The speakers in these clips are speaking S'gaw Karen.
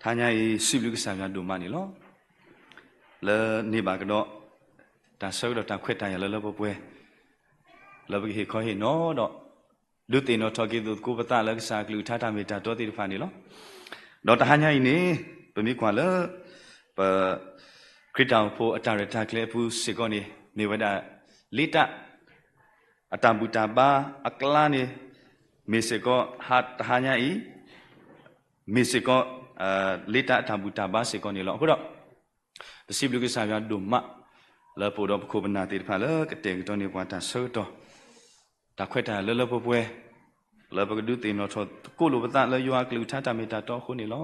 တဟါညါအံၤ စံးဘျုးကစၢ်ယွၤဒိၣ်မးန့ၣ်လီၤ. လၢန့ၢ်ဘၣ်ကဒီး တၢ်ဆၢကတီၢ်တၢ်ခွဲးတၢ်ယာ်လၢလၢပှဲၤပှဲၤ လၢပကဟ့ၣ်ခီဟ့ၣ်နီၤဒီး ဒုးသ့ၣ်နီၣ်ထီၣ်က့ၤသကိးပသးလၢကစၢ်အကလုၢ်ကထါတၢ်မ့ၢ်တၢ်တီသ့ၣ်တဖၣ်န့ၣ်လီၤ. ဒီးတဟါညါအံၤန့ၣ် ပမ့ၢ်ကွၢ်လၢ ပ ခရံာ်တၢ်အိၣ်ဖှိၣ်အတၢ်ရဲၣ်တၢ်ကျဲၤအပူၤစ့ၢ်ကီးန့ၣ် မ့ၢ်ဝဲဒၣ် လေးတပ် အတၢ်ဘူၣ်တၢ်ဘါအကျါန့ၣ် မ့ၢ်စ့ၢ်ကီး ဟါတဟါညါအံၤ မ့ၢ်စ့ၢ်ကီး လေးတပ် အတၢ်ဘူၣ်တၢ်ဘါစ့ၢ်ကီးန့ၣ်လီၤ. အဃိဒီး ပစံးဘျုးကစၢ်ယွၤဒိၣ်မး လၢပအိၣ်ဒီးပခိၣ်ပနၢ်သ့ၣ်တဖၣ်လၢကတဲာ်ကတီၤန့ၢ်ပှၤတၢ်ဆၢကတီၢ် တၢ်ခွဲးတၢ်ယာ်လၢလၢပှဲၤပှဲၤ လၢပကဒုးသ့ၣ်နီၣ်ထီၣ်သကိးလိာ်ပသးလၢယွၤအကလုၢ်ကထါတၢ်မ့ၢ်တၢ်တီအဃိန့ၣ်လီၤ.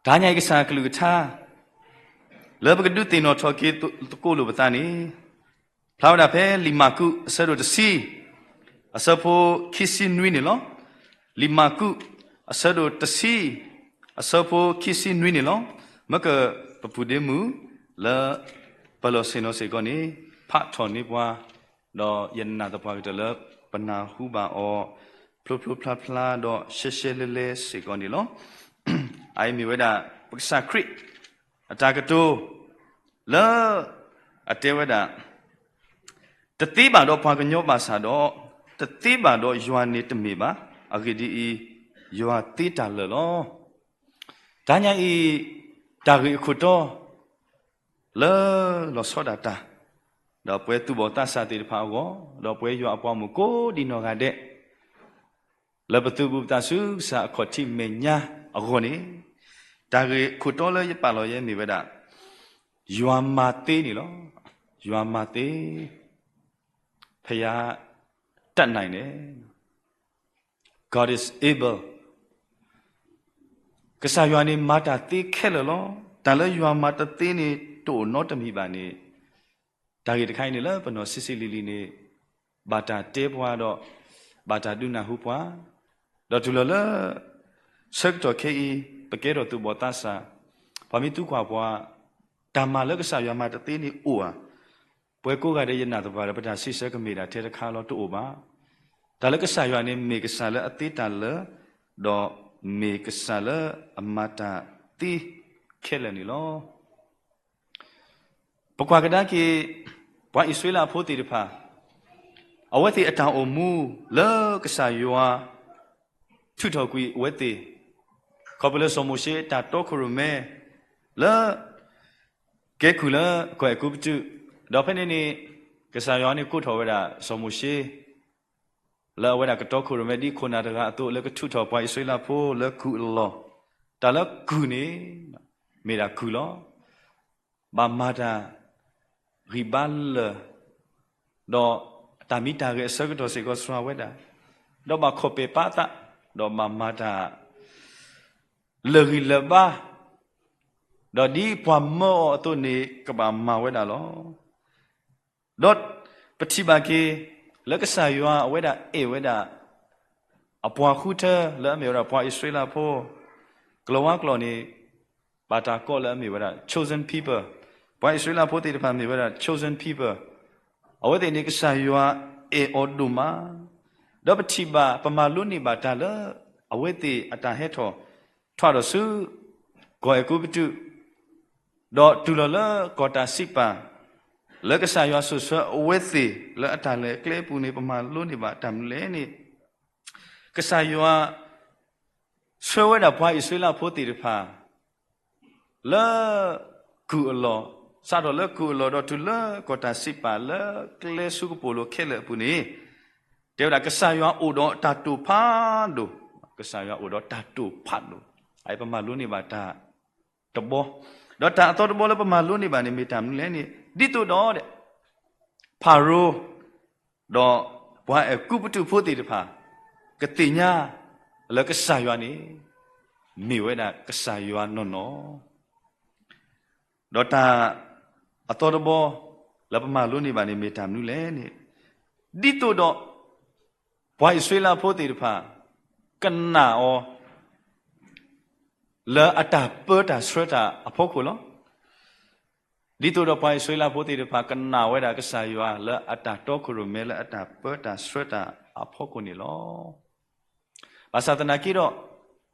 တဟါညါအံၤကစၢ်အကလုၢ်ကထါ လၢပကဒုးသ့ၣ်နီၣ်ထီၣ်က့ၤသကိးလိာ်ပသးန့ၣ် ဖျါဝဲဒၣ်ဖဲလံာ်မၢ်ကူးအဆၢဒိၣ်တဆံ အဆၢဖိခံဆံနွံန့ၣ်လီၤ. လံာ်မၢ်ကူးအဆၢဒိၣ်တဆံ အဆၢဖိခံဆံနွံန့ၣ်လီၤ. မ့ၢ်ကပပုၢ်ဒ့မုၣ်လၢ ပလီၢ်ဆ့ၣ်နီၤစ့ၢ်ကီးန့ၣ် ဖးထီၣ်န့ၢ်ပှၤ ဒီးယနာ်သပှၢ်ကတၢၢ်လၢပနၢ်ဟူဘၣ်အီၤ ဖျိဖျိဖျါဖျါဒီးရှဲရှဲလဲလဲစ့ၢ်ကီးန့ၣ်လီၤ. အအံၤမ့ၢ်ဝဲဒၣ် ပကစၢ်ခရံာ် အတၢ်ကတိၤ လၢ အတဲဝဲဒၣ် တသ့ဘၣ်ဒီးပှၤကညီဘၣ်ဆၣ်ဒီး တသ့ဘၣ်ဒီးယွၤန့ၣ်တမ့ၢ်ဘၣ်. အဂ့ၢ်ဒ်အံၤ, ယွၤသ့တၢ်လၢာ်လီၤ. တဟါညါအံၤ တၢ်ဂ့ၢ်အခိၣ်တီ လၢလီၤဆီဒၣ်တၢ် ဒီးပဝဲသူၣ်ဘီၣ်သးစၢ်သ့ၣ်တဖၣ်အဂီၢ်, ဒီးပဝဲယွၤအပှၤမိၢ်ကိးဒံးနီၢ်ဂၤဒဲး လၢပသုးဘူးပသးဆူကစၢ်အခီၣ်ထံးမဲာ်ညါအဂီၢ်န့ၣ်, တၢ်ဂ့ၢ်ခိၣ်တီလၢယပာ်လီၤယဲမ့ၢ်ဝဲဒၣ် ယွၤမၤသ့န့ၣ်လီၤ. ယွၤမၤသ့, ဖယးတၢ်နၢ်န့ၣ် God is able. ကစၢ်ယွၤန့ၣ်မၤတၢ်သ့ခဲလၢာ်လီၤ. တၢ်လၢယွၤမၤတသ့န့ၣ် တအိၣ်နီတမံၤဘၣ်န့ၣ်, တၢ်ဂ့ၢ်တခါအံၤန့ၣ်လၢပနီၢ်ဆံးဆံးလံၤလံၤန့ၣ်, ဘၣ်တၢ်တဲပှၤဒီး ဘၣ်တၢ်ဒုးနၢ်ဟူပှၤ, ဒီးတုၤလီၤလၢ ဆၢကတီၢ်ခဲအံၤ ပကဲထီၣ်သူၣ်ဘီၣ်သးစၢ်, ပှၤမ့ၢ်သံကွၢ်ပှၤ, တၢ်မၤလၢကစၢ်ယွၤမၤတသ့န့ၣ်အိၣ်ဧါ. ပဝဲကိးဂၤဒဲးယနာ်သပှၢ်ဒီး ပတၢ်စံးဆၢကမ့ၢ်ဒၣ်ထဲတခါလီၤ တအိၣ်ဘၣ်. တၢ်လၢကစၢ်ယွၤန့ၣ် မ့ၢ်ကစၢ်လၢအသ့တၢ်လၢာ်, ဒီးမ့ၢ်ကစၢ်လၢအမၤတၢ်သ့ခဲလၢာ်န့ၣ်လီၤ. ပကွၢ်ကဒါက့ၤ ပှၤအံၣ်စရ့လးဖိသ့ၣ်တဖၣ် အဝဲသ့ၣ်အတၢ်အိၣ်မူလၢကစၢ်ယွၤ ထုးထီၣ်ကွံာ်အဝဲသ့ၣ်, ခီဖျိလၢစီၤမိၤၡ့အတၢ်တီခိၣ်ရိၣ်မဲ လၢ ကဲကုၢ်လၢကီၢ်အဲၤကူပတူး, ဒီးဖဲန့ၣ်န့ၣ် ကစၢ်ယွၤန့ၣ်ကိးထီၣ်ဝဲဒၣ်စီၤမိၤၡ့ လၢအဝဲဒၣ်ကတီခိၣ်ရိၣ်မဲဒ်ခိၣ်နၢ်တဂၤအသိး လၢကထုးထီၣ်ပှၤအံၣ်စရ့လးဖိလၢကုၢ်အလီၢ်, တၢ်လၢကုၢ်န့ၣ် မ့ၢ်ဒၣ်ကုၢ်လီၤ. ဘၣ်မၤတၢ် ဂံၢ်ဘါလၢာ်, ဒီးတၢ်မံတၢ်ဂဲၤအဆၢကတီၢ်စ့ၢ်ကီးစှၤဝဲဒၣ်, ဒီးဘၣ်ခီၣ်ပဲာ်ပာ်သး, ဒီးဘၣ်မၤတၢ် လၢာ်ဂံၢ်လၢာ်ဘါ, ဒီးဒ်ပှၤမၢအီၤအသိးန့ၣ် ကဘၣ်မၤဝဲဒၣ်လီၤ. ဒီးပထံၣ်ဘၣ်က့ၤ လၢကစၢ်ယွၤအဝဲဒၣ်အဲၣ်ဝဲဒၣ် အပှၤဃုထၢလၢအမ့ၢ်ဝဲဒၣ်ပှၤအံၣ်စရ့လးဖိ, ကလၤဝါကျိာ်န့ၣ် ဘၣ်တၢ်ကိးလၢအမ့ၢ်ဝဲဒၣ် chosen people, ပှၤအံၣ်စရ့လးဖိသ့ၣ်တဖၣ်မ့ၢ်ဝဲဒၣ် chosen people, အဝဲသ့ၣ်န့ၣ်ကစၢ်ယွၤအဲၣ်အီၤဒိၣ်မး, ဒီးပထံၣ်ဘၣ်ပမၤလိန့ၢ်ဘၣ်တၢ်လၢ အဝဲသ့ၣ်အတၢ်ဟဲထီၣ် ထွဲဒီးဆူ ကီၢ်အဲၤကူပတူး, ဒီးတုၤလီၤလၢကီၢ်တၢ်စံးပာ် လၢကစၢ်ယွၤစိာ်ဆှၢအဝဲသ့ၣ်လၢအတၢ်လဲၤကျဲအပူၤန့ၣ် ပမၤလိန့ၢ်ဘၣ်တၢ်မနုၤလဲၣ်န့ၣ်, ကစၢ်ယွၤ ဆှၢဝဲဒၣ်ပှၤအံၣ်စရ့လးဖိသ့ၣ်တဖၣ် လၢ ကုၢ်အလီၢ်, စးထီၣ်လၢကုၢ်အလီၢ်ဒီးတုၤလၢကီၢ်တၢ်စံးပာ်လၢကျဲဆူကပိာ်လိၤခဲလၢာ်အပူၤန့ၣ်, တဲဝဲဒၣ်ကစၢ်ယွၤအိၣ်ဒီးတၢ်တိာ်ဖးဒိၣ်, ကစၢ်ယွၤအိၣ်ဒီးတၢ်တိာ်ဖးဒိၣ်, အအံၤပမၤလိန့ၢ်ဘၣ်တၢ်တဘီ, ဒီးတၢ်အသီတဘီလၢပမၤလိန့ၢ်ဘၣ်န့ၣ်မ့ၢ်တၢ်မနုၤလဲၣ်န့ၣ်, ဒ်သိးဒီး ဖၤရိၤ ဒီးပှၤအဲၤကူပတူးဖိသ့ၣ်တဖၣ် ကသ့ၣ်ညါလၢကစၢ်ယွၤန့ၣ် မ့ၢ်ဝဲဒၣ်ကစၢ်ယွၤနီၢ်နီၢ်, ဒီးတၢ်အသီတဘီ လၢပမၤလိန့ၢ်ဘၣ်န့ၣ်မ့ၢ်တၢ်မနုၤလဲၣ်န့ၣ်, ဒ်သိးဒီး ပှၤအံၣ်စရ့လးဖိသ့ၣ်တဖၣ် ကနာ်အီၤ လၢအတၢ်ပၢတၢ်ဆှၢတၢ်အဖီခိၣ်လီၤ. ဒ်သိးဒီးပှၤအံၣ်စရ့လးဖိသ့ၣ်တဖၣ် ကနာ်ဝဲဒၣ်ကစၢ်ယွၤလၢအတၢ်တီခိၣ်ရိၣ်မဲလၢအတၢ်ပၢတၢ်ဆှၢတၢ်အဖီခိၣ်န့ၣ်လီၤ. ဘၣ်ဆၣ်သနာ်က့ဒီး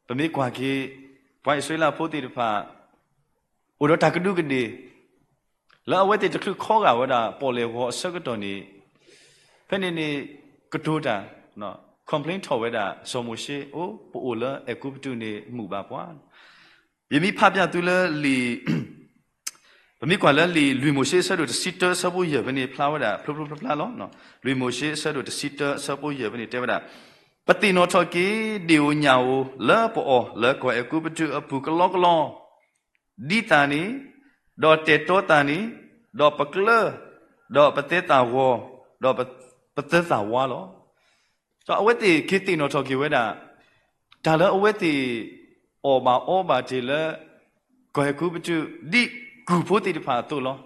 ပမ့ၢ်ကွၢ်က့ၤ ပှၤအံၣ်စရ့လးဖိသ့ၣ်တဖၣ် အိၣ်ဒီးတၢ်ကဒူးကဒ့ၣ် လၢအဝဲသ့ၣ်တချုးခီဂာ်ဝဲဒၣ် ပီၣ်လဲၣ်ဂီၤအဆၢကတီၢ်န့ၣ် ဖဲန့ၣ်န့ၣ် ကတိၤတၢ် complain ထီၣ်ဝဲဒၣ် စီၤမိၤၡ့ အိၣ် ပအိၣ်လၢအဲၤကူပတူးန့ၣ် မုာ်ဘၣ်ပှၤ ယမ့ၢ်ဖးပၠးသုလၢလံာ် ပမ့ၢ်ကွၢ်လၢလံာ်လွံၢ်မိၤၡ့အဆၢဒိၣ်တဆံတၢအဆၢဖိယဲၢ်ဖဲန့ၣ် ဖျါဝဲဒၣ်ဖျိဖျိဖျါဖျါလီၤ. လွံၢ်မိၤၡ့အဆၢဒိၣ်တဆံတၢအဆၢဖိယဲၢ်ဖဲန့ၣ်တဲဝဲဒၣ်, ပသ့ၣ်နီၣ်ထီၣ်က့ၤ ဒ့ၣ်ဧိၤညၣ်ဧိၤလၢပအီၣ်လၢကီၢ်အဲၤကူပတူးအပူၤကလီကလီ ဒ်သးန့ၣ်, ဒီးတဲာ်တီသးန့ၣ်, ဒီးပကျၢ, ဒီးပသဲသးဝီ, ဒီးပသၢသးဝါလီၤ. ဒီးအဝဲသ့ၣ်က့ၤသ့ၣ်နီၣ်ထီၣ်က့ၤဝဲဒၣ် တၢ်လၢအဝဲသ့ၣ်အီၣ်ဘၣ်အီဘၣ်တ့ၢ်လၢ ကီၢ်အဲၤကူပတူး ဒ်ကုၢ်ဖိသ့ၣ်တဖၣ်အသိးလီၤ.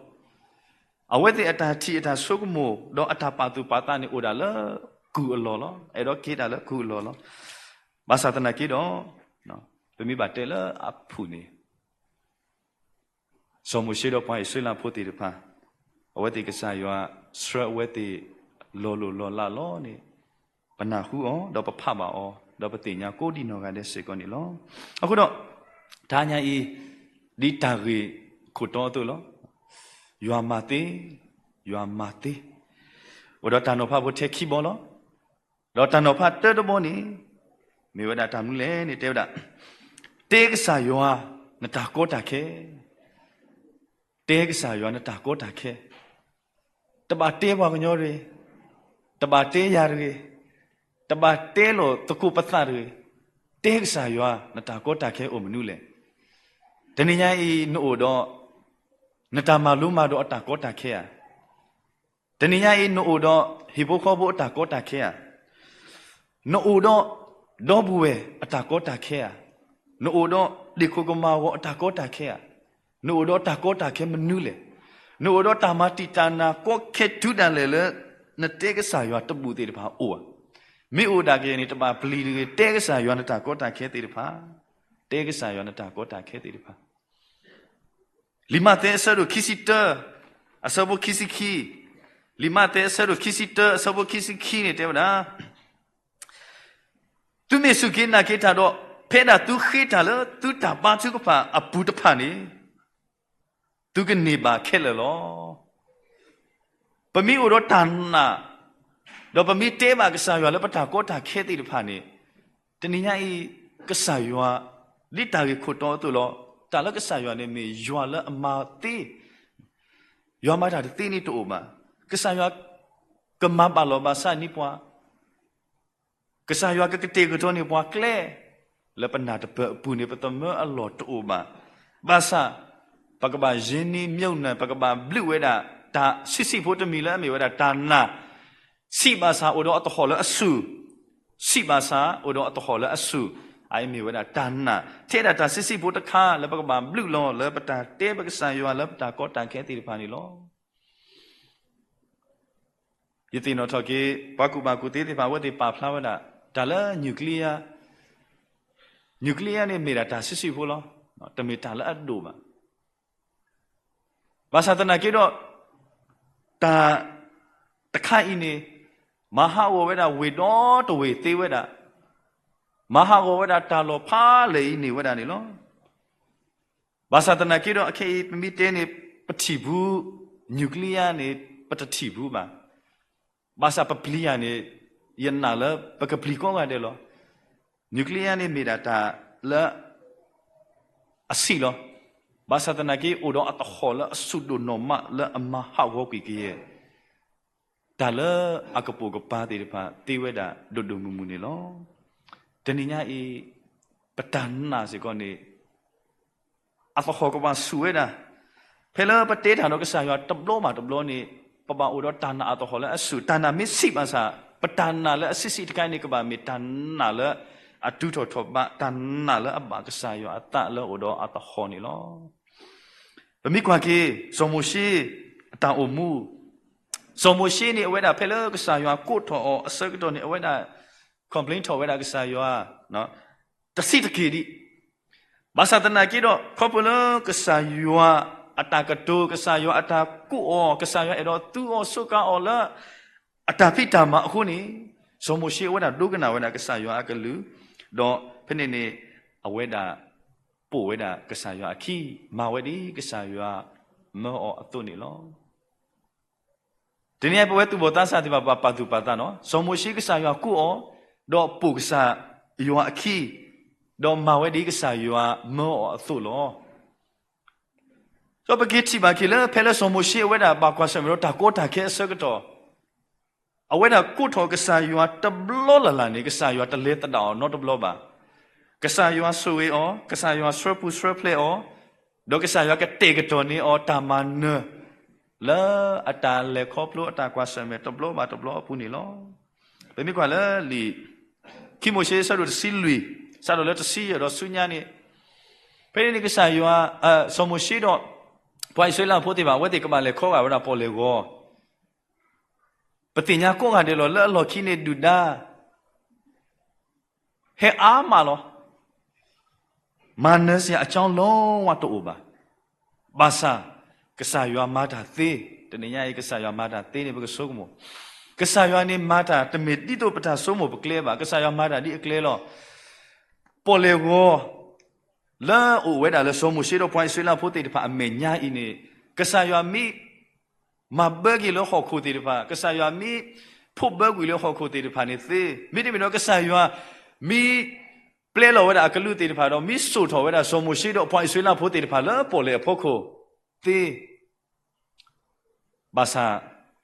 အဝဲသ့ၣ်အတၢ်ထံၣ်အတၢ်ဆိကမိၣ် ဒီးအတၢ်ပာ်သူၣ်ပာ်သးန့ၣ်အိၣ်ဒၣ်လၢကုၢ်အလီၢ်လီၤ. အဲၣ်ဒိးက့ၤတၢ်လၢကုၢ်အလီၢ်လီၤ. ဘၣ်ဆၣ်သနာ်က့ဒီး ပမ့ၢ်ဘၣ်တဲလၢအဖုၣ်န့ၣ် စီၤမိၤၡ့ဒီးပှၤအံၣ်စရ့လးဖိသ့ၣ်တဖၣ် အဝဲသ့ၣ်ကစၢ်ယွၤဆှၢအဝဲသ့ၣ်လီၤလိၢ်လီၤလးလီၤန့ၣ် ပနၢ်ဟူအီၤ ဒီးပဖးဘၣ်အီၤ ဒီးပသ့ၣ်ညါကိးဒံးနီၢ်ဂၤဒဲးစ့ၢ်ကီးန့ၣ်လီၤ. အဃိဒီး တဟါညါအံၤ ဒ်တၢ်ဂ့ၢ်ခိၣ်တီအသိးလီၤ. ယွၤမၤသ့, ယွၤမၤသ့, အိၣ်ဒီးတၢ်နီၤဖးဖိထဲခံဘီလီၤ. ဒီးတၢ်နီၤဖးတၢတဘီန့ၣ် မ့ၢ်ဝဲဒၣ်တၢ်မနုၤလဲၣ်န့ၣ် တဲဝဲဒၣ်, တဲကစၢ်ယွၤနတၢ်ကီတၢ်ခဲ, တဲကစၢ်ယွၤနတၢ်ကီတၢ်ခဲ, တဘၣ်တဲပှၤကညီတဂ့ၤ, တဘၣ်တဲယၤတဂ့ၤ, တဘၣ်တဲလီၤသကိးပသးတဂ့ၤ, တဲကစၢ်ယွၤနတၢ်ကီတၢ်ခဲအိၣ်မနုၤလဲၣ်. တနံၤညါအံၤနအိၣ်ဒီး နတၢ်မၤလိမၤဒိးအတၢ်ကီတၢ်ခဲဧါ. တနံၤညါအံၤ နအိၣ်ဒီးဟံၣ်ဖိဃီဖိအတၢ်ကီတၢ်ခဲဧါ. နအိၣ်ဒီး ဒီပုၢ်ဝဲၢ်အတၢ်ကီတၢ်ခဲဧါ. နအိၣ်ဒီးဒ့ၣ်ခိၣ်ကမၤဂီၤအတၢ်ကီတၢ်ခဲဧါ. နအိၣ်ဒီးတၢ်ကီတၢ်ခဲမနုၤလဲၣ်. နအိၣ်ဒီးတၢ်မၤတံာ်တာ်နၤကီခဲတုၤဒၣ်လဲာ်လၢ နတဲကစၢ်ယွၤတဘူၣ်သ့ၣ်တဖၣ်အိၣ်ဧါ. မ့ၢ်အိၣ်ဒၣ်က့ၤန့ၣ် တဘၣ်ပျံၤတဂ့ၤ, တဲကစၢ်ယွၤနတၢ်ကီတၢ်ခဲသ့ၣ်တဖၣ်, တဲကစၢ်ယွၤနတၢ်ကီတၢ်ခဲသ့ၣ်တဖၣ် လံာ်မးသဲအဆၢဒိၣ်ခံဆံတၢ အဆၢဖိခံဆံခံ, လံာ်မးသဲအဆၢဒိၣ်ခံဆံတၢ အဆၢဖိခံဆံခံန့ၣ်တဲဝဲဒၣ်, သုမ့ၢ်စူၢ်က့ၤနာ်က့ၤတၢ်ဒီး, ဖဲဒၣ်သုဃ့တၢ်လၢသုတၢ်ဘါထုကဖၣ်အပူၤတဖၣ်န့ၣ် သုကန့ၢ်ဘၣ်ခဲလၢာ်လီၤ. ပမ့ၢ်အိၣ်ဒီးတၢ်နာ်, ဒီးပမ့ၢ်တဲဘၣ်ကစၢ်ယွၤလၢပတၢ်ကီတၢ်ခဲသ့ၣ်တဖၣ်န့ၣ်, တနံၤညါအံၤ ကစၢ်ယွၤ ဒ်တၢ်ဂ့ၢ်ခိၣ်တီအသိးလီၤ. တၢ်လၢကစၢ်ယွၤန့ၣ်မ့ၢ်ယွၤလၢအမၤသ့, ယွၤမၤတၢ်တသ့န့ၣ်တအိၣ်ဘၣ်. ကစၢ်ယွၤကမၤဘၣ်လီၤဘၣ်ဆၣ်န့ၢ်ပှၤ ကစၢ်ယွၤကကတဲာ်ကတီၤန့ၢ်ပှၤကျဲ, လၢပနၢ်တပၢၢ်အပူၤန့ၣ် ပသမၢအလီၢ်တအိၣ်ဘၣ်. ဘၣ်ဆၣ် ပကဘၣ်ယ့န့ၢ်မၠိၣ်နၢ် ပကဘၣ်ဘျုးဝဲဒၣ် တၢ်ဆံးဆံးဖိတမံၤလၢအမ့ၢ်ဝဲဒၣ်တၢ်နာ်, ဆံးဘၣ်ဆၣ်အိၣ်ဒီးအသဟီၣ်လၢအဆူၣ်, ဆံးဘၣ်ဆၣ်အိၣ်ဒီးအသဟီၣ်လၢအဆူၣ်, အအံၤမ့ၢ်ဝဲဒၣ်တၢ်နာ်, ထဲဒၣ်တၢ်ဆံးဆံးဖိတခါ လၢပကဘၣ်ဘျုးလီၤ လၢပတၢ်တဲပကစၢ်ယွၤလၢပတၢ်ကီတၢ်ခဲသ့ၣ်တဖၣ်န့ၣ်လီၤ. ယသ့ၣ်နီၣ်ထီၣ်က့ၤ ပှၤကူၣ်ဘၣ်ကူၣ်သ့သ့ၣ်တဖၣ် အဝဲသ့ၣ်ပာ်ဖျါဝဲဒၣ် တၢ်လၢ nuclear, nuclear န့ၣ်မ့ၢ်ဒၣ်တၢ်ဆံးဆံးဖိလီၤ. တမ့ၢ်တၢ်လၢအဒိၣ်ဘၣ်. ဘၣ်ဆၣ်သနာ်က့ဒီး တၢ်တခါအံၤန့ၣ် မၤဟးဂီၤဝဲဒၣ်ဝ့ၢ်ဒီတဝ့ၢ်သ့ဝဲဒၣ်, မၤဟးဂီၤဝဲဒၣ်တၢ်လီၢ်ဖးလဲၢ်အံၤန့ၢ်ဝဲဒၣ်န့ၣ်လီၤ. ဘၣ်ဆၣ်သနာ်က့ဒီး အခဲအံၤ ပမ့ၢ်တဲန့ၣ် ပထံၣ်ဘူး nuclear န့ၣ် ပတထံၣ်ဘူးဘၣ်. ဘၣ်ဆၣ်ပပျံၤယၤန့ၣ် ယနာ်လၢပကပျံၤကိးဂၤဒဲးလီၤ. nuclear န့ၣ်မ့ၢ်ဒၣ်တၢ်လၢအဆံးလီၤ. ဘၣ်ဆၣ်သနာ်က့ အိၣ်ဒီးအသဟီၣ်လၢအဆူၣ်ဒိၣ်နီၢ်မးလၢအမၤဟးဂီၤကွံာ်ကယဲၢ် တၢ်လၢအကပိာ်ကပၤသ့ၣ်တဖၣ်သ့ဝဲဒၣ်ဒိၣ်ဒိၣ်မုၢ်မုၢ်န့ၣ်လီၤ. တနံၤညါအံၤ ပတၢ်နာ်စ့ၢ်ကီးန့ၣ် အသဟီၣ်ကဘၣ်ဆူၣ်ဝဲဒၣ်. ဖဲလၢပတဲတၢ်ဒီးကစၢ်ယွၤတဘျီဘၣ်တဘျီန့ၣ် ပဘၣ်အိၣ်ဒီးတၢ်နာ်အသဟီၣ်လၢအဆူၣ်, တၢ်နာ်မ့ၢ်ဆံးဘၣ်ဆၣ် ပတၢ်နာ်လၢအဆံးဆံးတခါအံၤန့ၣ် ကဘၣ်မ့ၢ်တၢ်နာ်လၢအတုၤထီၣ်ထီၣ်ဘး, တၢ်နာ်လၢအဘၣ်ကစၢ်ယွၤအသးလၢအိၣ်ဒီးအသဟီၣ်န့ၣ်လီၤ. ပမ့ၢ်ကွၢ်က့ၤ စီၤမိၤၡ့အတၢ်အိၣ်မူ, စီၤမိၤၡ့န့ၣ် အဝဲဒၣ်ဖဲလၢကစၢ်ယွၤကိးထီၣ်အီၤအဆၢကတီၢ်န့ၣ် အဝဲဒၣ် complain ထီၣ်ဝဲဒၣ်ကစၢ်ယွၤ တဆံးတက့ၢ်ဒံး. ဘၣ်ဆၣ်သနာ်က့ဒီး ခီဖျိလၢကစၢ်ယွၤအတၢ်ကတိၤ, ကစၢ်ယွၤအတၢ်ကိးအီၤ, ကစၢ်ယွၤအဲၣ်ဒိးသူအီၤစူးကါအီၤလၢ အတၢ်ဖံးတၢ်မၤအဃိန့ၣ်, စီၤမိၤၡ့အဝဲဒၣ်ဒိကနၣ်ဝဲဒၣ်ကစၢ်ယွၤအကလုၢ်, ဒီးဖဲန့ၣ်န့ၣ် အဝဲဒၣ်ပိာ်ဝဲဒၣ်ကစၢ်ယွၤအခံ, မၤဝဲဒ်ကစၢ်ယွၤမၢအီၤအသိးန့ၣ်လီၤ. တနံၤအံၤ ပဝဲသူၣ်ဘီၣ်သးစၢ်သ့ၣ်တဖၣ် ပပာ်သူၣ်ပာ်သးနီၤ, စီၤမိၤၡ့ကစၢ်ယွၤကိးအီၤ, ဒီးပိာ်ကစၢ်ယွၤအခံ, ဒီးမၤဝဲဒ်ကစၢ်ယွၤမၢအီၤအသိးလီၤ. ဒီးပက့ၤထံၣ်ဘၣ်က့ၤလၢ ဖဲလၢစီၤမိၤၡ့အဝဲဒၣ်ဘၣ်ကွၢ်ဆၢၣ်မဲာ်ဒီးတၢ်ကီတၢ်ခဲအဆၢကတီၢ်, အဝဲဒၣ်ကိးထီၣ်ကစၢ်ယွၤတဘျီလၢ်လၢ်န့ၣ် ကစၢ်ယွၤတလဲၤသဒၣ်အီၤနီတဘျီဘၣ်. ကစၢ်ယွၤဆိၣ်ဂ့ၤအီၤ, ကစၢ်ယွၤဆှၢပူၤဆှၢဖျဲးအီၤ, ဒီးကစၢ်ယွၤကတဲာ်ကတီၤန့ၢ်အီၤတၢ်မၤနၢၤ လၢအတၢ်လဲၤခီဖျိအတၢ်ကွၢ်ဆၢၣ်မဲာ်တဘျီဘၣ်တဘျီအပူၤန့ၣ်လီၤ. ပမ့ၢ်ကွၢ်လၢလံာ် ခံမိၤၡ့အဆၢဒိၣ်တဆံလွံၢ်, စးထီၣ်လၢတဆံယဲၢ်ဒီးဆူညါန့ၣ်, ဖဲန့ၣ်န့ၣ်ကစၢ်ယွၤ, စီၤမိၤၡ့ဒီး ပှၤအံၣ်စရ့လးဖိသ့ၣ်တဖၣ် အဝဲသ့ၣ်ကဘၣ်လဲၤခီဂာ်ဝဲဒၣ်ပီၣ်လဲၣ်ဂီၤ, ပသ့ၣ်ညါကိးဂၤဒဲးလီၤ လၢအလီၢ်ခံန့ၣ်ဒုၣ်ဒါ ဟဲအါမးလီၤ. မၤနၢၤစ့ၢ်အကၠီလီဝါတအိၣ်ဘၣ်. ဘၣ်ဆၣ် ကစၢ်ယွၤမၤတၢ်သ့, တနံၤညါအံၤ ကစၢ်ယွၤမၤတၢ်သ့န့ၣ် ပကဆိကမိၣ်, ကစၢ်ယွၤန့ၣ်မၤတၢ်တမ့ၢ်ဒ်သိးပတၢ်ဆိကမိၣ်ပကျဲဘၣ်. ကစၢ်ယွၤမၤတၢ်ဒ်အကျဲလီၤ. ပီၣ်လဲၣ်ဂီၤ လၢအအိၣ်ဝဲဒၣ်လၢစီၤမိၤၡ့ဒီးပှၤအံၣ်စရ့လးဖိသ့ၣ်တဖၣ်အမဲာ်ညါအံၤန့ၣ်, ကစၢ်ယွၤမ့ၢ် မၤဘၢက့ၤလၢဟီၣ်ခိၣ်သ့ၣ်တဖၣ်, ကစၢ်ယွၤမ့ၢ် ဖိးဘၢကွံာ်လၢဟီၣ်ခိၣ်သ့ၣ်တဖၣ်န့ၣ်သ့, မ့တမ့ၢ်ဒီးကစၢ်ယွၤ မ့ၢ် ပျဲလီၤဝဲဒၣ်အကလူးသ့ၣ်တဖၣ်ဒီး မ့ၢ်စိာ်ထီၣ်ဝဲဒၣ်စီၤမိၤၡ့ဒီးပှၤအံၣ်စရ့လးဖိသ့ၣ်တဖၣ်လၢပီၣ်လဲၣ်အဖီခိၣ်သ့, ဘၣ်ဆၣ်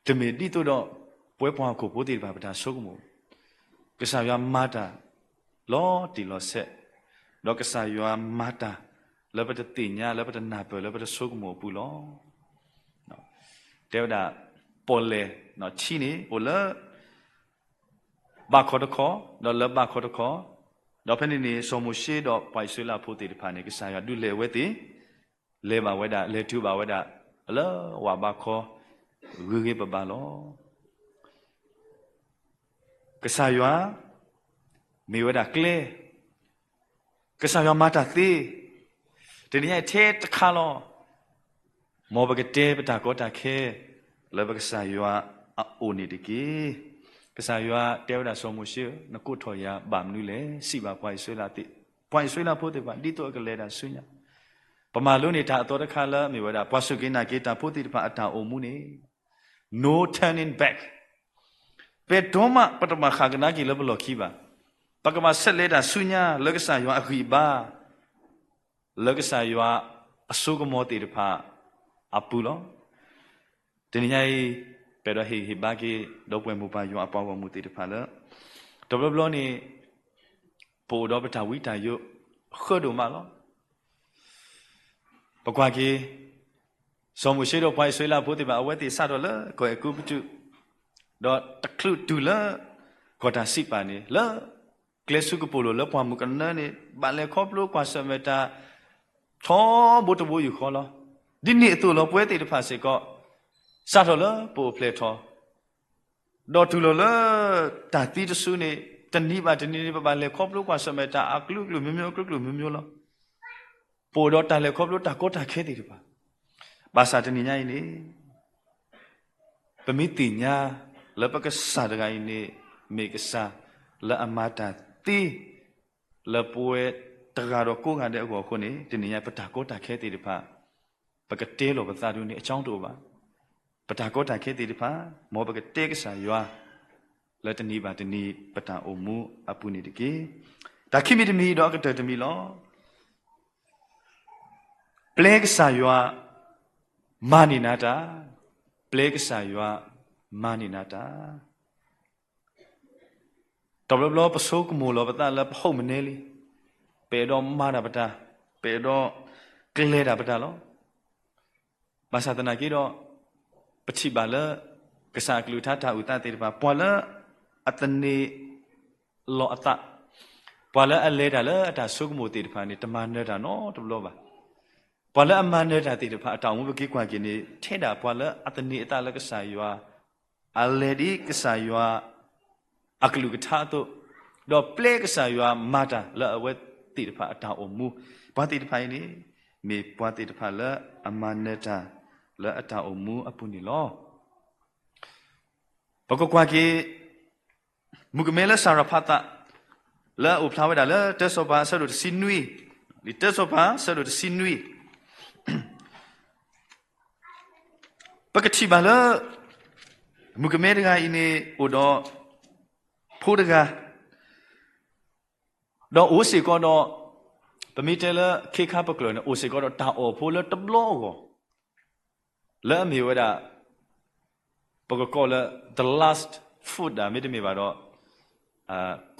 တမ့ၢ်ဒ်သိးဒီး ပဝဲပှၤဟီၣ်ခိၣ်ဖိသ့ၣ်တဖၣ်ပတၢ်ဆိကမိၣ်, ကစၢ်ယွၤမၤတၢ် လီၤတံၢ်လီၤဆဲး, ဒီးကစၢ်ယွၤမၤတၢ် လၢပတသ့ၣ်ညါ လၢပတနၢ်ပၢၢ် လၢပတဆိကမိၣ်အပူၤလီၤ. တဲဝဲဒၣ် ပီၣ်လဲၣ် ထံန့ၣ် အိၣ်လၢ ဘၣ်ခီတခီ, ဒီးလၢဘၣ်ခီတခီ, ဒီးဖဲန့ၣ်န့ၣ် စီၤမိၤၡ့ဒီးပှၤအံၣ်စရ့လးဖိသ့ၣ်တဖၣ်န့ၣ် ကစၢ်ယွၤဒုးလဲၤအဝဲသ့ၣ်, လဲၤဘၣ်ဝဲဒၣ် လဲၤတုၤဘၣ်ဝဲဒၣ် လၢဝၣ်ဘါခီ ဂ့ၤဂ့ၤဘၣ်ဘၣ်လီၤ. ကစၢ်ယွၤ မ့ၢ်ဝဲဒၣ်ကျဲ, ကစၢ်ယွၤမၤတၢ်သ့, တနံၤညါအံၤထဲတခါလီၤ. မ်ပကတဲပတၢ်ကီတၢ်ခဲ လၢပကစၢ်ယွၤအအိၣ်န့ၣ်တက့ၢ်. ကစၢ်ယွၤတဲဝဲဒၣ်စီၤမိၤၡ့ဧၢ, နကိးထီၣ်ယၤဘၣ်မနုၤလဲၣ်. စံးဘၣ်ပှၤအံၣ်စရ့လးသ့ၣ်, ပှၤအံၣ်စရ့လးဖိသ့ၣ်တဖၣ် ဒ်သိးအကလဲၤတၢ်ဆူညါ, ပမၤလိန့ၢ်တၢ်အသီတခါလၢအမ့ၢ်ဝဲဒၣ် ပှၤစူၢ်က့ၤနာ်က့ၤတၢ်ဖိသ့ၣ်တဖၣ်အတၢ်အိၣ်မူန့ၣ် no turning back. ပဒိမး ပတဘၣ်ဃၣ်ကဒါက့ၤလၢပလီၢ်ခံဘၣ်. ပကဘၣ်ဆဲးလဲၤတၢ်ဆူညါလၢကစၢ်ယွၤအဂံၢ်အဘါ, လၢကစၢ်ယွၤအစိကမီၤသ့ၣ်တဖၣ်အပူၤလီၤ. တနံၤညါအံၤ ပအဲၣ်ဒိးဟ့ၣ်ဂံၢ်ဟ့ၣ်ဘါက့ၤ ဒီပုၢ်ဝဲၢ်မိၢ်ပၢ်ယွၤအပှၤဂီၢ်မုၢ်သ့ၣ်တဖၣ်လၢ တဘျီဘျီန့ၣ် ပအိၣ်ဒီးပတၢ်ဝံတၢ်ယိး ဃၢဒိၣ်မးလီၤ. ပကွၢ်က့ၤ စီၤမိၤၡ့ဒီးပှၤအံၣ်စရ့လးဖိသ့ၣ်တဖၣ် အဝဲသ့ၣ်စးထီၣ်လၢကီၢ်အဲၤကူပတူး, ဒီးတချုးတုၤလၢကီၢ်တၢ်စံးပာ်န့ၣ် လၢကျဲဆူကပိာ်လိၤလၢပှၢ်မုၢ်ကနၢန့ၣ် ဘၣ်လဲၤခီဖျိကွၢ်ဆၢၣ်မဲာ်တၢ် ထီဘိတဘိယူၢ်ဃီလီၤ. ဒ်န့ၣ်အသိးလီၤ ပဝဲသ့ၣ်တဖၣ်စ့ၢ်ကီး စးထီၣ်လၢပအိၣ်ဖျဲၣ်ထီၣ် ဒီးတုၤလီၤလၢတၢ်သံတစုန့ၣ် တနံၤဘၣ်တနံၤန့ၣ် ပဘၣ်လဲၤခီဖျိကွၢ်ဆၢၣ်မဲာ်တၢ်အကလုာ်ကလုာ်မျိုးမျိုး အကလုာ်ကလုာ်မျိုးမျိုးလီၤ. ပအိၣ်ဒီးတၢ်လဲၤခီဖျိတၢ်ကီတၢ်ခဲသ့ၣ်တဖၣ်, ဘၣ်ဆၣ်တနံၤညါအံၤန့ၣ် ပမ့ၢ်သ့ၣ်ညါလၢပကစၢ်တဂၤအံၤန့ၣ် မ့ၢ်ကစၢ်လၢအမၤတၢ်သ့ လၢပဝဲတဂၤဒီးကိးဂၤဒဲးအဂီၢ်အဃိန့ၣ် တနံၤညါပတၢ်ကီတၢ်ခဲသ့ၣ်တဖၣ် ပကတဲလီၤပသးဒ်န့ၣ် အကၠီတအိၣ်ဘၣ်. ပတၢ်ကီတၢ်ခဲသ့ၣ်တဖၣ် မ်ပကတဲကစၢ်ယွၤ လၢတနံၤဘၣ်တနံၤ ပတၢ်အိၣ်မူအပူၤန့ၣ်တက့ၢ်. တၢ်ခံမံၤတမံၤဒီးအကတၢၢ်တမံၤလီၤ. ပျဲကစၢ်ယွၤ မၤန့ၢ်နၤတၢ်, ပျဲကစၢ်ယွၤမၤန့ၢ်နၤတၢ်. တဘျီဘျီပဆိကမိၣ်လီၤပသးလၢပ hope မနဲလံ, ပအဲၣ်ဒိးမၤတၢ်ပတၢ်, ပအဲၣ်ဒိးကျဲၤတၢ်ပတၢ်လီၤ. ဘၣ်ဆၣ်သနာ်က့ဒီး ပထံၣ်ဘၣ်လၢ ကစၢ်အကလုၢ်ကထါတၢ်အုၣ်သးသ့ၣ်တဖၣ် ပှၤလၢအသန့ၤလီၤအသး, ပှၤလၢအလဲၤတၢ်လၢအတၢ်ဆိကမိၣ်သ့ၣ်တဖၣ်န့ၣ် တမၤနၢၤတၢ်နီတဘျီဘၣ်. ပှၤလၢအမၤနၢၤတၢ်သ့ၣ်တဖၣ် အတၢ်အိၣ်မူပက့ၤကွၢ်က့ၤန့ၣ် ထဲဒၣ်ပှၤလၢအသန့ၤအသးလၢကစၢ်ယွၤ အလဲၤဒ်ကစၢ်ယွၤအကလုၢ်ကထါအသိး, ဒီးပျဲကစၢ်ယွၤမၤတၢ်လၢအဝဲသ့ၣ်တဖၣ်အတၢ်အိၣ်မူ, ပှၤသ့ၣ်တဖၣ်အံၤန့ၣ် မ့ၢ်ပှၤသ့ၣ်တဖၣ်လၢအမၤနၢၤတၢ်လၢအတၢ်အိၣ်မူအပူၤန့ၣ်လီၤ. ပကကွၢ်က့ၤ မုၣ်ကမဲလၢစၤရဖးသး, လၢအအိၣ်ဖျါဝဲဒၣ်လၢတၢစီၤပၤအဆၢဒိၣ်တဆံနွံ, လံာ်တၢစီၤပၤအဆၢဒိၣ်တဆံနွံ, ပကထံၣ်ဘၣ်လၢ မုၣ်ကမဲတဂၤအံၤန့ၣ် အိၣ်ဒီးဖိတဂၤ, ဒီးအိၣ်စ့ၢ်ကီးဒီး, ပမ့ၢ်တဲလၢခ့ခါပကျၢၤန့ၣ် အိၣ်စ့ၢ်ကီးဒီးတၢ်အီၣ်ဖိလၢတဘျီအဂီၢ်, လၢအမ့ၢ်ဝဲဒၣ် ပကကိးလၢ the last food မ့တမ့ၢ်ဘၣ်ဒီး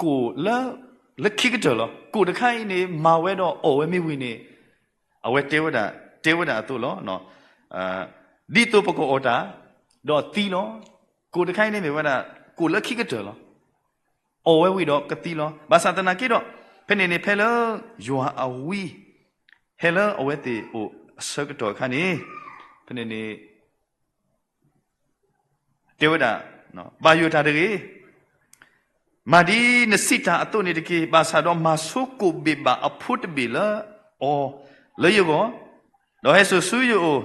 ကိၣ်လၢ လၢခံကတၢၢ်လီၤ. ကိၣ်တခါအံၤန့ၣ် မၤဝဲဒီးအီၣ်ဝဲမ့ၢ်ဝံၤန့ၣ်, အဝဲတဲဝဲဒၣ်, တဲဝဲဒၣ်အသိးလီၤ. ဒ်သိးပကအီၣ်တၢ်, ဒီးသံလီၤ. ကိၣ်တခါအံၤန့ၣ်မ့ၢ်ဝဲဒၣ် ကိၣ်လၢခံကတၢၢ်လီၤ. အီၣ်ဝဲဝံၤဒီးကသံလီၤ. ဘၣ်ဆၣ်သနာ်က့ဒီး, ဖဲန့ၣ်န့ၣ် ဖဲလၢယွၤအဝံ ဟဲလၢအဝဲသ့ၣ်အိၣ်အဆၢကတီၢ်အခါန့ၣ်, ဖဲန့ၣ်န့ၣ် တဲဝဲဒၣ်, ဘၣ်ယိၣ်တၢ်တဂ့ၤ, မၤဒ်နစံးတၢ်အသိးန့ၣ်တက့ၢ်. ဘၣ်ဆၣ်ဒီးမၤဆိကိၣ်ဘ့ၣ်ဘၣ်အဖိတဘ့ၣ်လၢအီၤလၢယဂီၢ်, ဒီးဟဲစိာ်ဆူယအိၣ်,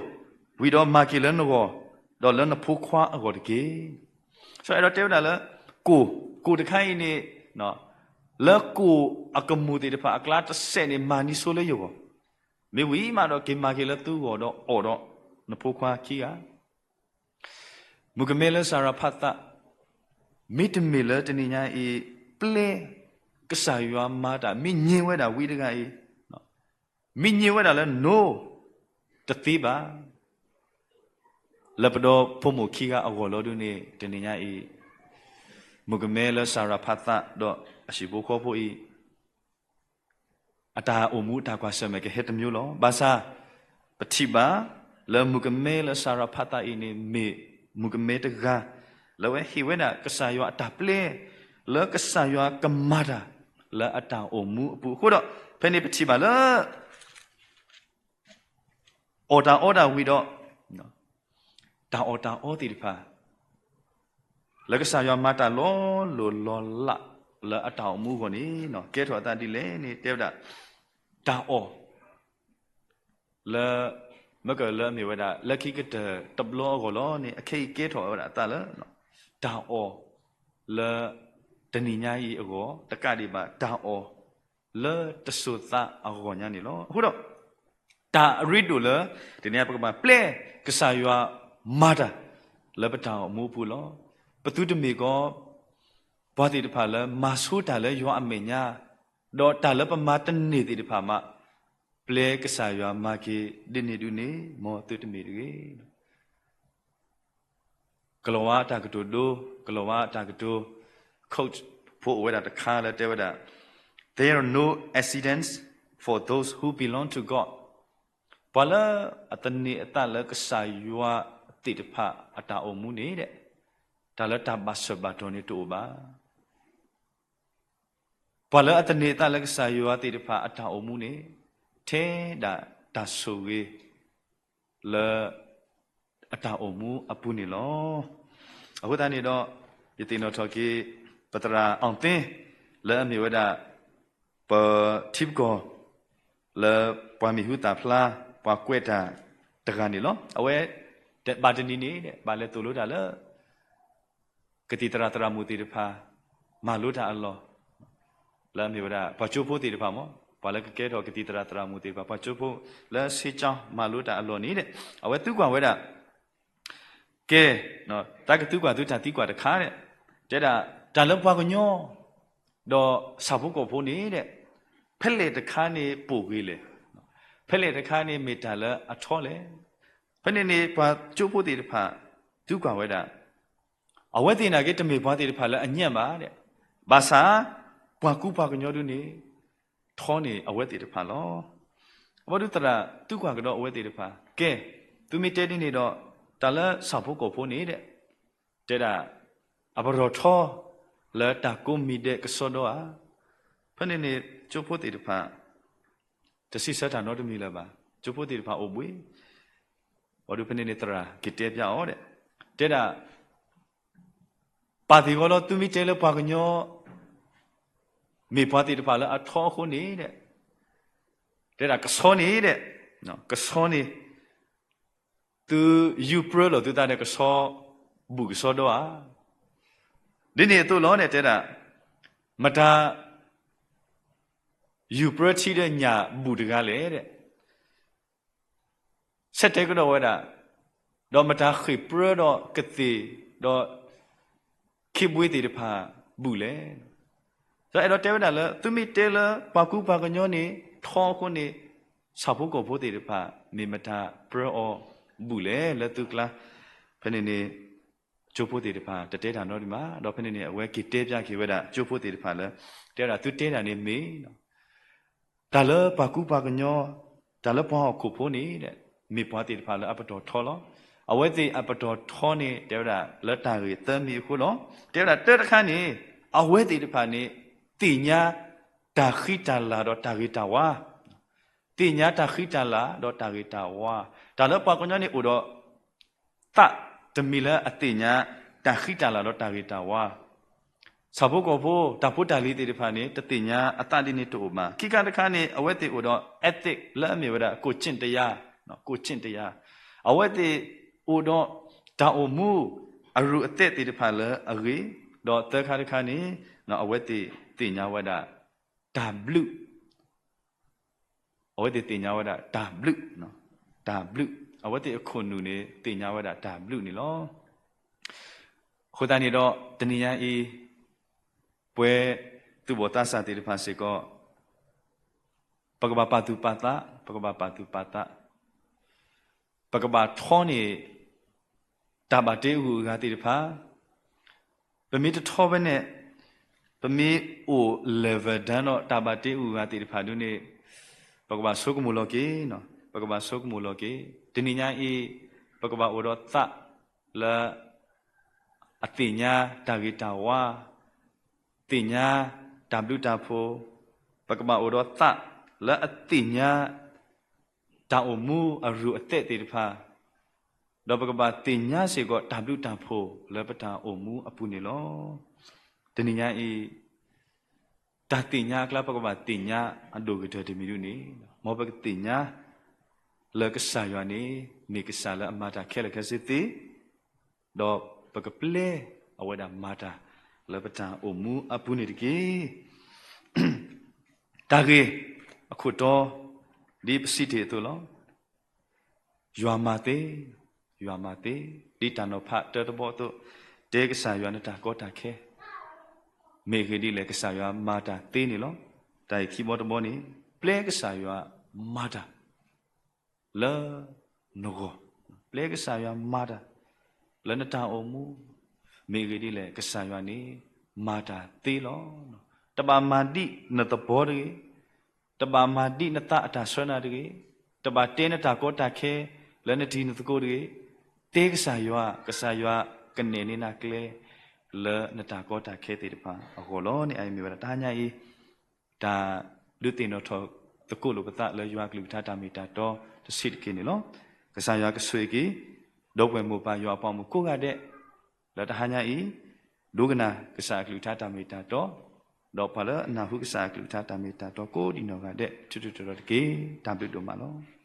ဝံၤဒီးမၤက့ၤလၢနဂီၢ်, ဒီးလၢနဖိခွါအဂီၢ်တက့ၢ်. စီၤအဲၣ်ဒိးတဲဝဲဒၣ်လၢ ကိၣ်, ကိၣ်တခါအံၤန့ၣ်, လၢကိၣ်အကမူၣ်သ့ၣ်တဖၣ်အကျါတစဲးန့ၣ် မၤနံၤဆိလၢယဂီၢ်, မ့ၢ်ဝံၤမးဒီးက့ၤမၤက့ၤလၢသုဂီၢ်ဒီးအီၣ်ဒီးနဖိခွါခံဂၤ မုၣ်ကမဲလၢစၤရၤဖးသး, မ့တမ့ၢ်လၢတနံၤညါအံၤ ပျဲကစၢ်ယွၤမၤတၢ် မ့ၢ်ညံဝဲဒၣ်ဝံတဂၤအံၤ, မ့ၢ်ညံဝဲဒၣ်လၢ no တသ့ဘၣ်, လၢပဒီဖိမိၢ်ခံဂၤအဂီၢ်လီၤဒုန့ၣ် တနံၤညါအံၤ မုၣ်ကမဲလၢစၤရၤဖးသးဒီးအဟံၣ်ဖိဃီဖိအံၤ အတၢ်အိၣ်မူအတၢ်ကွၢ်ဆၢၣ်မဲာ်ကဟဲတမျိုးလီၤ. ဘၣ်ဆၣ် ပထံၣ်ဘၣ်လၢမုၣ်ကမဲလၢစၤရၤဖးသးအံၤန့ၣ် မ့ၢ်မုၣ်ကမဲတဂၤ လၢအဝဲဟ့ၣ်ဝဲဒၣ်ကစၢ်ယွၤအတၢ်ပျဲ လၢကစၢ်ယွၤကမၤတၢ်လၢအတၢ်အိၣ်မူအပူၤအဃိဒီး ဖဲန့ၣ်ပထံၣ်ဘၣ်လၢ အီၣ်တၢ်အီတၢ်ဝံၤဒီး တၢ်အီၣ်တၢ်အီသ့ၣ်တဖၣ် လၢကစၢ်ယွၤမၤတၢ်လီၤလိၢ်လီၤလးလၢအတၢ်အိၣ်မူအဂီၢ်န့ၣ် ကဲထီၣ်အသးဒ်လဲၣ်န့ၣ် တဲဝဲဒၣ် တၢ်အီၣ် လၢ မ့ၢ်ကလၢအမ့ၢ်ဝဲဒၣ် လၢခံကတၢၢ်တဘျီအဂီၢ်လီၤန့ၣ် အခဲအံၤကဲထီၣ်ဝဲဒၣ်အသးလၢ တၢ်အီၣ် လၢ တနံၤညါအံၤအဂီၢ် တကးဒံးဘၣ် တၢ်အီၣ် လၢတစိၤသးအဂီၢ်ညါန့ၣ်လီၤ. အဃိဒီး တၢ်အရ့ဒိၣ်လၢ တနံၤညါပကဘၣ်ပျဲကစၢ်ယွၤမၤတၢ် လၢပတၢ်အိၣ်မူအပူၤလီၤ. ပသုတမ့ၢ်ကီး ပှၤသ့ၣ်တဖၣ်လၢမၤဆိတၢ်လၢယွၤအမဲာ်ညါ, ဒီးတၢ်လၢပမၤတန့ၢ်သ့ၣ်တဖၣ်မး ပျဲကစၢ်ယွၤမၤက့ၤဒ်န့ၣ်ဒ်န့ၣ် မ်သုတမ့ၢ်တဂ့ၤ. ကလီၤဝါအတၢ်ကတိၤဒိ, ကလီၤဝါအတၢ်ကတိၤ quote ဖိအိၣ်ဝဲဒၣ်တခါလၢတဲဝဲဒၣ်, There are no accidents for those who belong to God. ပှၤလၢအသန့ၤအသးလၢကစၢ်ယွၤသ့ၣ်တဖၣ်အတၢ်အိၣ်မူန့ၣ် တၢ်လၢတၢ်ဘၣ်ဆၢဘၣ်တီၢ်န့ၣ်တအိၣ်ဘၣ်. ပှၤလၢအသန့ၤအသးလၢကစၢ်ယွၤသ့ၣ်တဖၣ်အတၢ်အိၣ်မူန့ၣ် ထဲဒၣ်တၢ်ဆိၣ်ဂ့ၤ လၢ အတၢ်အိၣ်မူအပူၤန့ၣ်လီၤ. အဃိသတးန့ၣ်ဒီး ယသ့ၣ်နီၣ်ထီၣ်က့ၤ ပသရၣ် အောင်သင်း လၢအမ့ၢ်ဝဲဒၣ် ပထံပကီၢ် လၢပှၤမံၤဟူသၣ်ဖျါ ပှၤကွဲးတၢ်တဂၤန့ၣ်လီၤ. အဝဲ ဘၣ်တနံၤန့ၣ် ဘၣ်လဲၤသိၣ်လိတၢ်လၢ ကသံၣ်သရၣ်သရၣ်မုၣ်သ့ၣ်တဖၣ် မၤလိတၢ်အလီၢ် လၢအမ့ၢ်ဝဲဒၣ် ပှၤကၠိဖိသ့ၣ်တဖၣ်မ့ၢ် ပှၤလၢကကဲထီၣ်ကသံၣ်သရၣ်သရၣ်မုၣ်သ့ၣ်တဖၣ် ပှၤကၠိဖိ လၢစ့ကၠီ မၤလိတၢ်အလီၢ်န့ၣ် အဝဲသံကွၢ်ဝဲဒၣ် ကဲ တၢ်ကသံကွၢ်သုတၢ်သံကွၢ်တခါန့ၣ် တဲဒၣ် တၢ်လၢပှၤကညီ ဒီးဆၣ်ဖိကီၢ်ဖိန့ၣ် ဖဲလဲၣ်တခါန့ၣ်ပိာ်ဂ့ၤလဲၣ်, ဖဲလဲၣ်တခါန့ၣ်မ့ၢ်တၢ်လၢအထီလဲၣ်. ဖဲန့ၣ်န့ၣ် ပှၤကၠိဖိသ့ၣ်တဖၣ် သံကွၢ်ဝဲဒၣ် အဝဲသ့ၣ်နာ်က့ တမ့ၢ်ပှၤသ့ၣ်တဖၣ်လၢအညံ့ဘၣ်, ဘၣ်ဆၣ် ပှၤကူပှၤကညီဒုန့ၣ် ထီန့ၢ်အဝဲသ့ၣ်တဖၣ်လီၤ. အဝဲဒုးသရၣ်သံကွၢ်ကဒီးအဝဲသ့ၣ်တဖၣ် ကဲ သုမ့ၢ်တဲဒ်န့ၣ်ဒီး တၢ်လၢဆၣ်ဖိကီၢ်ဖိန့ၣ် တဲဒၣ် အပတီၢ်ထီ လၢတၢ်ကိးမံၤဒဲးကစီဒီဧါ. ဖဲန့ၣ်န့ၣ် ကၠိဖိသ့ၣ်တဖၣ် တစံးဆၢတၢ်နီတမံၤလၢၤဘၣ်. ကၠိဖိသ့ၣ်တဖၣ်အိၣ်ဘှံး, ဘၣ်ဒုးဖဲန့ၣ်န့ၣ်သရၣ်က့ၤတဲပၠးအီၤဒီး တဲဒၣ် ပာ်သ့ၣ်ဂီၤလီၤ သုမ့ၢ်တဲလၢပှၤကညီ မ့ၢ်ပှၤသ့ၣ်တဖၣ်လၢအထီအဃိန့ၣ်ဒီး တဲဒၣ်ကဆီန့ၣ်ဒီး ကဆီန့ၣ် သုယူးပြၢလီၤသုသးဒီးကဆီ ဘူၣ်ကဆီဒီဧါ. ဒ်န့ၣ်အသိးလီၤန့ၣ် တဲဒၣ် မတၤ ယူၤပြၢထံဒီးညၣ်ဘူၣ်တဂၤလဲၣ်, ဆဲးတဲကဒီးဝဲဒၣ်, ဒီးမတၤဃ့ၢ်ပြၢဒီးကသ့ၣ်, ဒီးခ့ဘှ့သ့ၣ်တဖၣ်ဘူၣ်လဲၣ်. ဒီးအဲၣ်ဒိးတဲဝဲဒၣ်လၢ သုမ့ၢ်တဲလၢပှၤကူပှၤကညီန့ၣ် ထီအဃိန့ၣ်, ဆၣ်ဖိကီၢ်ဖိသ့ၣ်တဖၣ် မ့ၢ်မတၤပြၢအီၤဘူၣ်လဲၣ်လၢသုကျါ. ဖဲန့ၣ်န့ၣ် ကၠိဖိသ့ၣ်တဖၣ် တတဲတၢ်နီတမံၤဘၣ်. ဒီးဖဲန့ၣ်န့ၣ် အဝဲက့ၤတဲဖျါက့ၤဝဲဒၣ် ကၠိဖိသ့ၣ်တဖၣ်လၢ တဲဝဲဒၣ် သုတဲတၢ်န့ၣ်မ့ၢ် တၢ်လၢပှၤကူပှၤကညီ, တၢ်လၢပှၤဟီၣ်ခိၣ်ဖိန့ၣ်, မ့ၢ်ပှၤသ့ၣ်တဖၣ်လၢအပတီၢ်ထီလီၤ. အဝဲသ့ၣ်အပတီၢ်ထီန့ၣ် တဲဝဲဒၣ်လၢတၢ်ဂ့ၢ်သၢမံၤအဃိလီၤ. တဲဝဲဒၣ်တၢတခါန့ၣ်, အဝဲသ့ၣ်တဖၣ်န့ၣ် သ့ၣ်ညါတၢ်ဃံတၢ်လၤဒီးတၢ်ဂ့ၤတၢ်ဝါ, သ့ၣ်ညါတၢ်ဃံတၢ်လၤဒီးတၢ်ဂ့ၤတၢ်ဝါ, တၢ်လၢပှၤကညီန့ၣ်အိၣ်ဒီး သးတမံၤလၢအသ့ၣ်ညါတၢ်ဃံတၢ်လၤဒီးတၢ်ဂ့ၤတၢ်ဝါ, ဆၣ်ဖိကီၢ်ဖိ တၢ်ဖိတၢ်လံၤသ့ၣ်တဖၣ်န့ၣ် တသ့ၣ်ညါအသးဒ်န့ၣ်တအိၣ်ဘၣ်. ခံခါတခါန့ၣ် အဝဲသ့ၣ်အိၣ်ဒီး ethic လၢအမ့ၢ်ဝဲဒၣ် ကိုယ်ကျင့်တရား, ကိုယ်ကျင့်တရား, အဝဲသ့ၣ်အိၣ်ဒီး တၢ်အိၣ်မူအရူၢ်အသဲးသ့ၣ်တဖၣ်လၢအဂ့ၤ, ဒီးသၢခါတခါန့ၣ် အဝဲသ့ၣ်သ့ၣ်ညါဝဲဒၣ် တၢ်ဘျုး အဝဲသ့ၣ်သ့ၣ်ညါဝဲဒၣ်တၢ်ဘျုး, တၢ်ဘျုး, အဝဲသ့ၣ်အခိၣ်နူာ်န့ၣ် သ့ၣ်ညါဝဲဒၣ်တၢ်ဘျုးန့ၣ်လီၤ. အဃိသတးန့ၣ်ဒီး တနံၤညါအံၤ ပဝဲသူၣ်ဘီၣ်သးစၢ်သ့ၣ်တဖၣ်စ့ၢ်ကီး ပကဘၣ်ပာ်သူၣ်ပာ်သး, ပကဘၣ်ပာ်သူၣ်ပာ်သး, ပကဘၣ်ထီန့ၢ် တၢ်ဘၣ်တ့အဂုၤအဂၤသ့ၣ်တဖၣ်, ပမ့ၢ်တထီဖဲန့ၣ်, ပမ့ၢ်အိၣ် level down ဒီးတၢ်ဘၣ်တ့အဂုၤအဂၤသ့ၣ်တဖၣ်ဒ်န့ၣ်, ပကဘၣ်ဆိကမိၣ်လီၤက့ၤ, ပကဘၣ်ဆိကမိၣ်လီၤက့ၤ. တနံၤညါအံၤ ပကဘၣ်အိၣ်ဒီးသးလၢ အသ့ၣ်ညါတၢ်ဂ့ၤတၢ်ဝါ, သ့ၣ်ညါတၢ်ဘျုးတၢ်ဖှိၣ်, ပကဘၣ်အိၣ်ဒီးသးလၢအသ့ၣ်ညါ တၢ်အိၣ်မူအရူၢ်အသဲးသ့ၣ်တဖၣ်, ဒီးပကဘၣ်သ့ၣ်ညါစ့ၢ်ကီးတၢ်ဘျုးတၢ်ဖှိၣ်လၢပတၢ်အိၣ်မူအပူၤန့ၣ်လီၤ. တနံၤညါအံၤ တၢ်သ့ၣ်ညါအကျါ ပကဘၣ်သ့ၣ်ညါအဒိၣ်ကတၢၢ်တမံၤဒ်န့ၣ်, မ်ပကသ့ၣ်ညါ လၢကစၢ်ယွၤန့ၣ် မ့ၢ်ကစၢ်လၢအမၤတၢ်ခဲလၢာ်ခဲဆ့သ့, ဒီးပကပျဲအဝဲဒၣ်မၤတၢ်လၢပတၢ်အိၣ်မူအပူၤန့ၣ်တက့ၢ်. တၢ်ဂ့ၢ်အခိၣ်တီ ဒ်ပစံးတ့ၢ်အသိးလီၤ. ယွၤမၤသ့, ယွၤမၤသ့, ဒ်တၢ်နီၤဖးတၢတဘီအသိး, တဲကစၢ်ယွၤနတၢ်ကီတၢ်ခဲ, မ့ၢ်အဂ့ၢ်ဒ်လဲၣ် ကစၢ်ယွၤမၤတၢ်သ့န့ၣ်လီၤ. တၢ်ဂ့ၢ်ခံဘီတဘီန့ၣ် ပျဲကစၢ်ယွၤမၤတၢ် လၢနဂီၢ်, ပျဲကစၢ်ယွၤမၤတၢ် လၢနတၢ်အိၣ်မူ, မ့ၢ်အဂ့ၢ်ဒ်လဲၣ် ကစၢ်ယွၤန့ၣ် မၤတၢ်သ့လီၤ. တဘၣ်မၤဒ်နသဘီတဂ့ၤ, တဘၣ်မၤဒ်နသးအတၢ်ဆှၢနၤတဂ့ၤ, တဘၣ်တဲနတၢ်ကီတၢ်ခဲ လၢနတံၤနသကိးတဂ့ၤ, တဲကစၢ်ယွၤ, ကစၢ်ယွၤကနဲၣ်န့ၢ်နၤကျဲ လၢနတၢ်ကီတၢ်ခဲသ့ၣ်တဖၣ်အဂီၢ်လီၤ. န့ၣ်အံၤမ့ၢ်ဝဲဒၣ်တဟါညါအံၤ တၢ်ဒုးသ့ၣ်နီၣ်ထီၣ်သကိးလိာ်ပသးလၢယွၤအကလုၢ်ကထါတၢ်မ့ၢ်တၢ်တီတဆံးတက့ၢ်န့ၣ်လီၤ. ကစၢ်ယွၤကဆိၣ်ဂ့ၤက့ၤ ဒီပုၢ်ဝဲၢ်မိၢ်ပၢ်ယွၤအပှၤမုၣ်ကိးဂၤဒဲး လၢတဟါညါအံၤ ဒိကနၣ်ကစၢ်အကလုၢ်ကထါတၢ်မ့ၢ်တၢ်တီ, ဒီးပှၤလၢအနၢ်ဟူကစၢ်အကလုၢ်ကထါတၢ်မ့ၢ်တၢ်တီကိးဒံးနီၢ်ဂၤဒဲး ထူထူတီတီတက့ၢ်. တၢ်ဘျုးဒိၣ်မးလီၤ.